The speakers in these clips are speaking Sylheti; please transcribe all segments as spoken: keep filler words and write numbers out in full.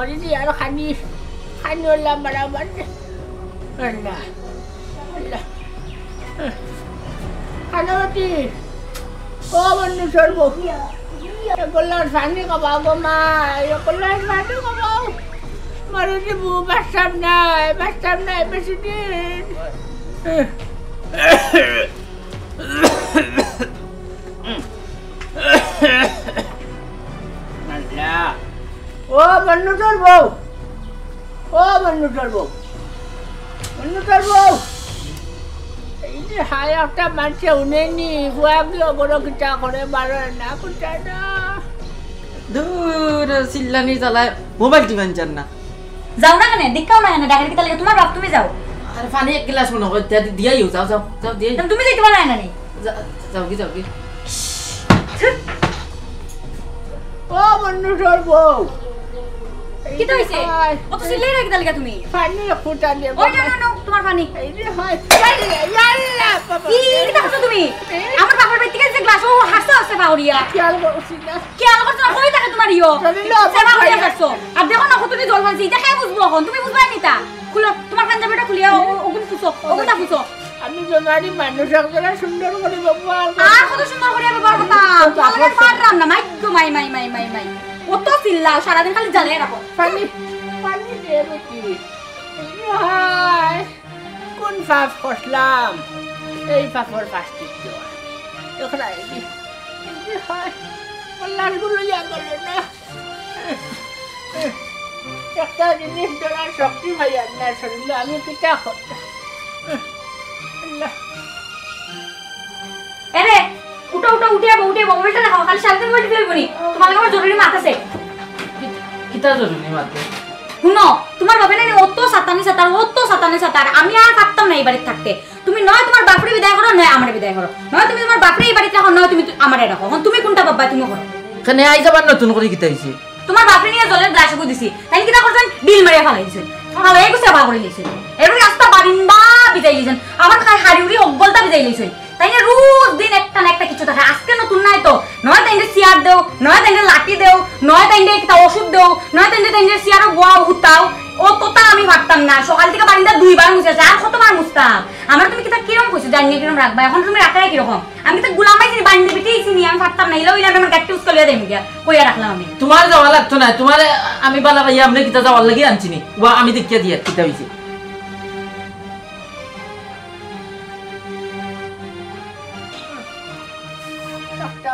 আরে জি, আর খানি, খানি ওলা মারা মারছে। আল্লাহ, আল্লাহ। খানাবতী, ও বন্ধু সর্ব, এ কল্লার পানি খাবাও গো মা, এ কল্লার পানি খাবাও। মরে যাবো, বাঁচতাম নায়, বাঁচতাম নায় বেশি দিন। আল্লাহ। ও বন্ধুটার বউ, ও বন্ধুটার বউ, বন্ধুটার বউ। এই যে হায় একটা মানষে হুনেনি, ফুয়া গিয়া বড় কিতা করে, বারো না, কুটা না। দূর, চিল্লানি জ্বালায় মোবাইল টিপা যার না। যাও না কেনে? দেখাও না কেনে? ডাকের কিতা লাগে? তোমার বাপ, তুমি যাও। আরে পানি এক গ্লাস মনে হয়, দিয়া, দিয়াই যাও, যাও, যাও, দিয়াই। তুমি যাইতে পারো না নি? যা-, যাও কি, যাও কি? ও বন্ধুটার বউ। কিতা হইছে? হায়। অত চিল্লাই রাখি তালিকা তুমি। পানি ফুটা দিয়ে ওই না, না, না, তোমার পানি। এই যে হয়। ইয়াল্লা, ইয়াল্লা, বাবা। কি, কিতা করছো তুমি? আমার বাপের বাড়ি থেকে যে গ্লাস, ও হাসতে হাসতে পাউরিয়া। খেয়াল করছি না। খেয়াল করছো না, কই থাকে তোমার ইয়ো? শরীরে সেবা অপর করিয়া খাইয়া। হাসছো। আর দেখো না, কতদিন জল ফালছি, এটা কে বুঝবো এখন? তুমি বুঝবাই নিতা। খুলো, তোমার পাঞ্জাবিটা খুলিয়া, ও, ওগুন ফুসো, ওগুনটা ফুসো। আমি বেমারি মানুষ, একজনে সুন্দর করে ব্যবহার করো। আর কত সুন্দর করে ব্যবহার করতাম? তোমার লগে পারলাম না, মাই গো মাই, মাই, মাই, মাই, মাই। অত চিল্লাও, সারাদিন খালি জ্বালিয়ে রাখো। পানি, পানি দে বেটি। হায়, কোন পাপ করলাম? এই পাপর প্রায়শ্চিত্ত। দেখো না, এই যে, এই যে, হায়, আমার লাশগুলো ইয়া করলো না। একটা জিনিস ধরার শক্তি পাইয়ার না শরীরে, আমি কিতা করতাম? আল্লাহ। এরে, উঠো, উঠো, উঠে যাবো, উঠে যাবো, মোবাইলটা দেখাও, খালি সারাদিন মোবাইল টিপলে অইবো নি? তোমার লগে আমার জরুরি মাত আছে। কি-, কিতা জরুরি মাত? হুনো, তোমার বাপে না নি অত সাতানি সাতার, অত সাতানি সাতার, আমি আর পারতাম না এই বাড়িত থাকতে। তুমি নয় তোমার বাপরে বিদায় করো, নয় আমারে বিদায় করো। নয় তুমি তোমার বাপরে এই বাড়িত রাখো, নয় তুমি তু-, আমারে রাখো। এখন তুমি কোনটা বাবা তুমি করো? কেনে আইজ আবার নতুন করি কিতা হইছে? তোমার বাপরে নিয়া জলের গ্লাস এগু দিছি। তাইন কিতা করছইন? ডিল মারিয়া ফালাই দিছইন। ফালাই এগু সেবা করি দিছইন। এরপরে রাস্তা বারিন্দা ভিজাই দিছইন। আবার খাই হাড়ি উড়ি হকলতা ভিজাই দিছইন। তাইন রোজ দিন একটা না একটা কিছু থাকে। আজকে নতুন নাই তো। নয় তাইনরে চেয়ার দেও, নয় তাইনরে লাঠি দেও, নয় তাইনরে একটা ওষুধ দেও, নয় তাইনরে, তাইনরে চেয়ারো বওয়াও, হুতাও। অততা আমি পারতাম না। সকাল থেকে বারিন্দা দুইবার মুছেছি। আর কতবার মুছতাম? আমারে তুমি কিতা কিরম কইছো? জানি না কিরম রাখবা। এখন তুমি রাখরায় কিরকম? আমি তো গুলাম আইছি, বান্দি বেটি আইছি নি, আমি পারতাম না। ইলা অইলে আমি আমার গাড়িটা উস্কা লইয়া যাইমু গিয়া, কইয়া রাখলাম আমি। তোমার যাওয়া লাগতো না, তোমারে আমি বালা পাইয়া আমনে কিতা যাওয়ার লাগি আনছি নি? ওয়া আমি দেখিয়া দিয়া কিতা হইছে।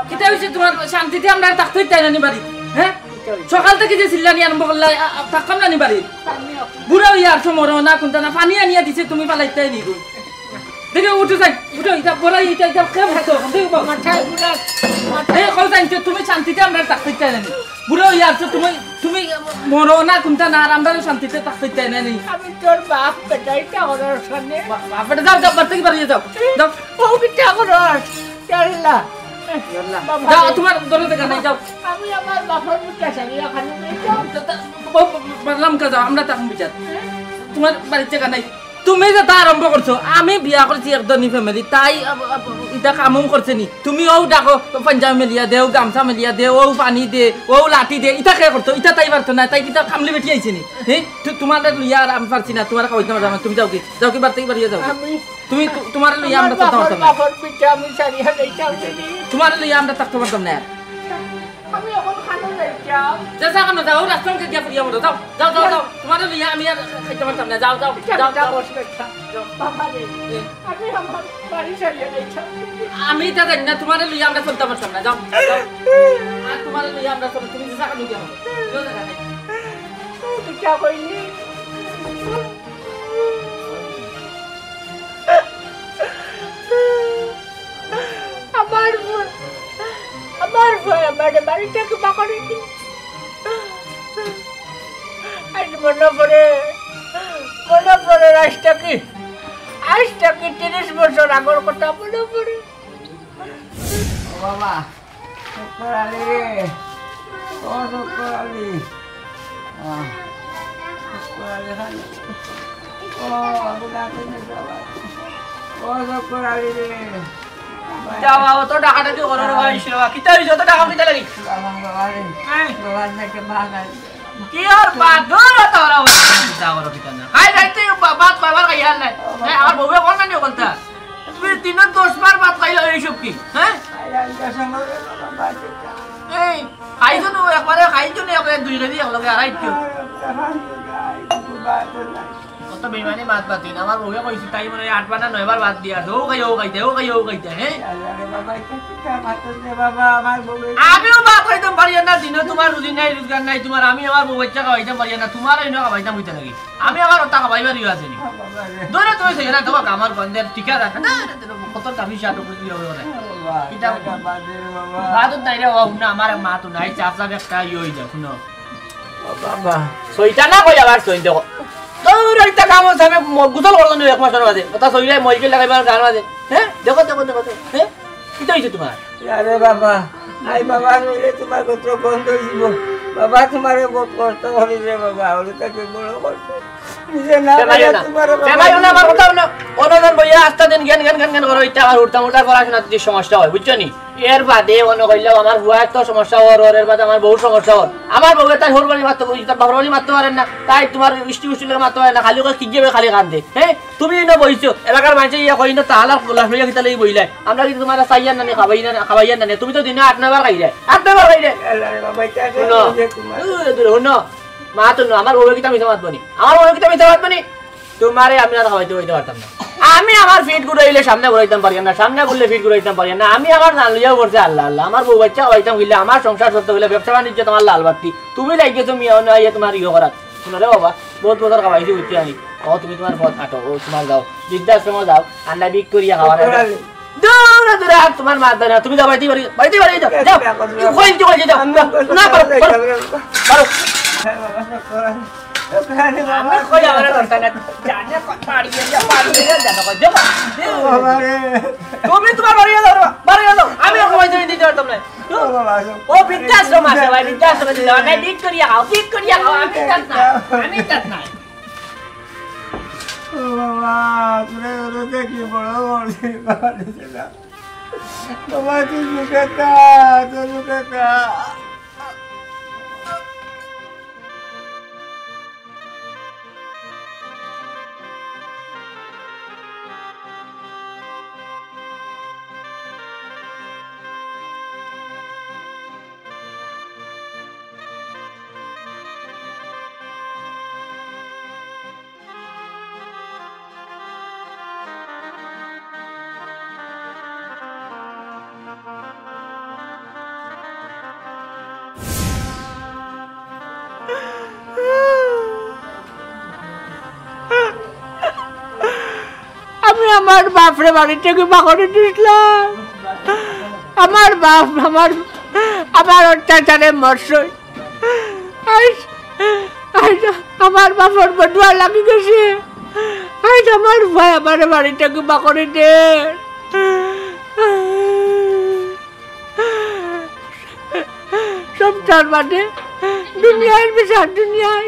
কিতা হইছে তোমার? শান্তিতে আমরা আর থাকতে দিতায় না নি বাড়ি, হ্যাঁ? সকাল থেকে যে চিল্লানি আরম্ভ করলা, আ, আ, থাকতাম না নি বাড়ি। বুড়া হইয়া আর সময় না, কোনটা না, পানি আনিয়া দিছে, তুমি পালাইতাই নি গো। দেখে উঠো যাই, উঠো, এটা বড়াই, এটা, এটা কে ভরতো? দেখো বাবা। মাথায় বুড়া, মাথায় এই কল জানছো, তুমি শান্তিতে আমরা থাকতে চাই না। বুড়া হইয়া আছো তুমি, তুমি মরো না, কোনটা না, আর আমরাও শান্তিতে থাকতে চাই না নি। আমি তোর বাপ বেটা, এটা করার সামনে। বা-, বাপ বেটা, যাও, যাও, বাড়ি থেকে বাড়িয়ে যাও, যাও। ও কিতা করার? আল্লাহ। আল্লাহ। বাবা যাও, রে। তোমার দরদ জাগা নাই, যাও। আমি আমার বাপর মুখে সারি ওখানে যাই, যাও। তা, তা, ব-, ব-, বললাম কা যাও, আমরা তখন বিচার। তোমার বাড়ির জাগা নাই। তুমি যে তা আরম্ভ করছো, আমি বিয়া করছি এক ধনী family, তাই আব-, আব-, ইটা কামও করছে নি। তুমি ও ডাকো পাঞ্জাবি মেলিয়া দেও, গামছা মেলিয়া দেও, ও পানি দে, ও লাঠি দে, ইটা কে করতো? ইটা তাই পারতো না, তাই কিতা কামলি বেটি আইছে নি? হ্যাঁ? তু-, তোমার লইয়া আর আমি পারছি না, তোমার খাওয়াইতে পারতাম না, তুমি যাও কি? যাও কি বাড়ি থেকে বাড়িয়ে যাও? আমি তুমি তু-, তোমার লইয়া আমরা আমার থাকতে পারতাম না। বাপর পিঠে আমি সারিয়া যাইতাম নি। তোমার লইয়া আমরা থাকতে পারতাম না। আমি এখন খানো যাইতাম। যা, যা, খানো যাও, রাস্তার মুখে গিয়া ফুরিয়া মরো, যাও, যাও, যাও, যাও। তোমারে লইয়া আমি আর খাইতে পারতাম না, যাও, যাও, যাও, যাও, যাও। বস বেটা। যাও। বাবা রে, এ। আমি আমার বাড়ি ছাড়িয়া যাইতাম। আমি ইটা জানি না, তোমারে লইয়া আমরা চলতে পারতাম না, যাও, যাও। আর তোমারে লইয়া আমরা চলতে, তুমি যে জাগা লইয়া মরো। যাও, জাগা নাই। ও, তুই কিতা কইলি? আমার ভয়, আমার ভয়, আমার বাড়িটাকে বাঁকানো কি? আজ মনে পড়ে, মনে পড়ে আজটা কি, আজটা কি তিরিশ বছর আগর কথা মনে পড়ে। ও বাবা। শুক্কুর আলী রে, ও শুক্কুর আলী। আহ, শুক্কুর আলী খান। ও, আবু ডাকে নি বাবা। ও শুক্কুর আলী রে। যাও, বাবা, তো ডাকাডাকি করো রে ভাই, ইসরে বাবা। কিতা হইছে? তো ডাকা কিতা লাগি? বাবা, বাবা রে। এই। বাবার নাকে বাঘ আছে। কি আর বাদর তোরা চিন্তা করো কিতা না। খাই যাইতে বা-, ভাত কয়বার খাইয়ার নাই। হ্যাঁ, আমার বউয়ে কোন নানি বলতা? তুমি দিনে দশ বার ভাত খাইলে এইসব কি? হ্যাঁ? এই, খাইছো না একবারে, খাইছো না একবারে দুই কেজি একলগে আড়াইশো। কত বেইমানি মাত মাতিন। আমার বউয়ে কইছে, তাই মনে হয় আটবার না নয়বার ভাত দিয়া আছে। ও খাই, ও খাইতে, ও খাই, ও খাইতে, হ্যাঁ? আরে বাবা, এটা কি কাম আছে রে বাবা? আমার বউয়ে আমিও ভাত খাইতাম পারি না, দিনে তোমার রুজি নাই, রোজগার নাই তোমার। আমি আমার বউ বাচ্চা খাওয়াইতাম পারি না, তোমার এই না খাওয়াইতাম হইতে নাকি? আমি আমার ওটা খাওয়াইবার ইয়ে আছে নি। ও বাবা রে। ধরে তুমি সেই না তোমার আমার গন্ধের টিকা রাখা। না, না, না, কত দামি শার্ট উপরে দিয়ে হবে ওরা। ও বাবা, এটা এটা বাদ দে রে বাবা। বাদত নাই রে বাবা, হুনো, আমার মা তো নাই, চাচা একটা ইয়ে হয়ে যাও, হুনো। ও বাবা। সইটা না কই আবার সই দেখো। তোর একটা কাম আছে, আমি ম-, গোসল করলাম না এক মাসের মাঝে। ওটা সইলে মইকে লাগাইবার গান মাঝে। হ্যাঁ? দেখো, দেখো, দেখো, দেখো। হ্যাঁ? কিতা হইছে তোমার? আরে বাবা, আই বাবা, নইলে তোমার গোত্র বন্ধ হইব। বাবা, তোমারে বহুত কষ্ট করি রে বাবা, ওরে তাকে বড় করছে। নিজে না খেপাইও না, তোমার বাবা খেপাইও না, আমার কথা হুনো। অন্যজন বইয়া আস্তা দিন জ্ঞান, জ্ঞান, জ্ঞান, জ্ঞান করো, ইটা আমার উঠতাম উঠার পড়াশোনাত যে সমস্যা হয়, বুঝছো নি? এর বাদে মনে করলেও আমার হুয়া এত সমস্যা ওর, ওর, এর বাদে আমার বহুত সমস্যা ওর। আমার বউয়ে তাই হরবানি মারতে, তার বাপরানি মারতে পারেন না, তাই তোমার ইষ্টি উষ্টি লোক মারতে পারেন না, খালি ওকে কি যাবে খালি কান্দে। হ্যাঁ, তুমি না বইছো, এলাকার মানুষে ইয়া কই না, তাহলে লাশ লইয়া কিতা লাগি বইলাই? আমরা কিন্তু তোমার চাইয়ার নানি, খাবাইয়ার না, খাবাইয়ার নানি, তুমি তো দিনে আট নয়বার খাইলে, আট নয়বার খাইলে। আল্লাহ রে বাবা, এটা হুনো, দূরে, দূরে, হুনো। মা তো না, আমার বউয়ে কিতা মিছা মাতবো নি? আমার বউয়ে কিতা মিছা মাতবো নি? তোমারে আমি আর খাওয়াইতে হইতে পারতাম না। আমি আমার ফিট ঘুরাইলে সামনে ঘুরাইতাম পারি না, সামনে ঘুরলে ফিট ঘুরাইতাম পারি না। আমি আমার জান লইয়াও করছে আল্লাহ আল্লাহ। আমার বউ বাচ্চা খাওয়াইতাম গেলে, আমার সংসার চলতে গেলে, ব্যবসা বাণিজ্য তোমার লাল বাতি। তুমি লাগি গেছো মিয়া, অন্য আইয়া তোমার ইয়ে করার। হুনো রে বাবা, বহুত বছর খাওয়াইছি বুঝছি আমি। ও তুমি তোমার পথ আটো, ও তোমার যাও, বৃদ্ধাশ্রমে যাও, আন্ডা বিক করিয়া খাওয়া না। দূরে দূরে আর তোমার মা দেয় না, তুমি যাও বাড়িতে বাড়ি, বাড়িতে বাড়ি যাও, যাও। কই দিতে কই যাও? না, পারো, পারো, পারো। আমি কই আমার দরকার না, জানে কত বাড়ি গেছে, বাড়ি গেছে, জানো কত, যাও। তুমি তোমার বাড়ি যাও, বাড়ি যাও। আমি আর খাওয়াইতে দিতে পারতাম না। ও বৃদ্ধাশ্রম আছে ভাই, বৃদ্ধাশ্রমে দিতে হবে। বিক করিয়া খাও, বিক করিয়া খাও, আমি যাত না, আমি যাত না। ও বাবা, তোরে ওরে দেখি বড় করছি, বাবা, দিছে না। বাবা, তুই সুখে থাক, তুই সুখে থাক। আমি আমার বাপরে বাড়ি থাকি বার করি দিছলাম। আমার বাপ আমার, আমার অত্যাচারে মরছইন। আইজ, আইজ আমার বাপর বদুয়া লাগি গেছে। আইজ আমার ভাই আমারে বাড়ি থাকি বার করি দে। সংসার মানে দুনিয়ার বিচার দুনিয়ায়।